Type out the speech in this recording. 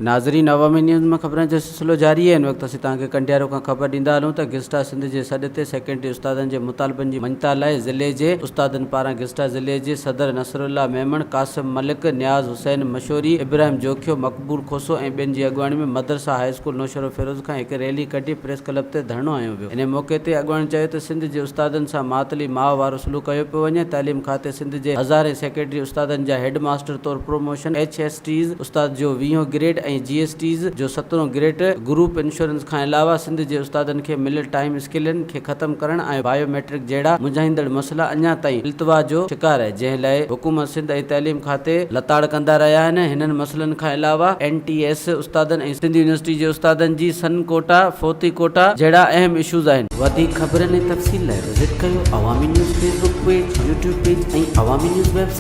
ناظرين عوامي نيوز مان خبرن جو سلسلو جاري آهي. هن وقت اسين توهان کي ڪنڊيارو کان خبر ڏيندا هلون ته گسٽا سنڌ جي سڏ تي سيڪنڊري استادن جي مطالبن جي مڃتا لاء ضلعي جي استادن پاران گسٽا ضلعي جي صدر نصرالله ميمڻ، قاسم ملڪ، نياز حسين مشوري، ابراهيم جوکيو، مقبول کوسو ۽ ٻين جي اڳواڻي ۾ مدرسه هاء اسڪول نوشهروفيروز کان هڪ ريلي ڪڍي پريس ڪلب تي ڌرڻو هنيو ويو. انهي موقعي تي اڳواڻن چيو ته سنڌ جي استادن سان ماتلي ماء وارو سلوڪ ڪيو پيو وڃي، تعليم کاتي سنڌ جي هزارين سيڪريٽري استادن جا هيڊ ماستر طور پروموشن، ايڇ ايس ٽيز استاد جو ويهون گريڊ ۽ جي ايس ٽيز جو سترهون گريڊ، گروپ انشورنس کان علاوه سنڌ جي استادن کي مليل ٽائيم اسڪيلن کي ختم ڪرڻ ۽ بايو ميٽرڪ جهڙا منجهائيندڙ مسئلا اڃا تائين التوا جو شڪار آهي جنهن لاء حڪومت سنڌ ۽ تعليم کاتي لتاڙ ڪندا رهيا آهن هنن مسئلن کان علاوه اين ٽي ايس استادن ۽ سنڌ يونيورسٽي جي استادن جي سن ڪوٽا، فوتي ڪوٽا جهڙا اهم اشوز آهن. وڌيڪ خبرن ۽ تفصيل لاء وزٽ ڪيو Awami news Facebook page, YouTube page ۽ Awami news website.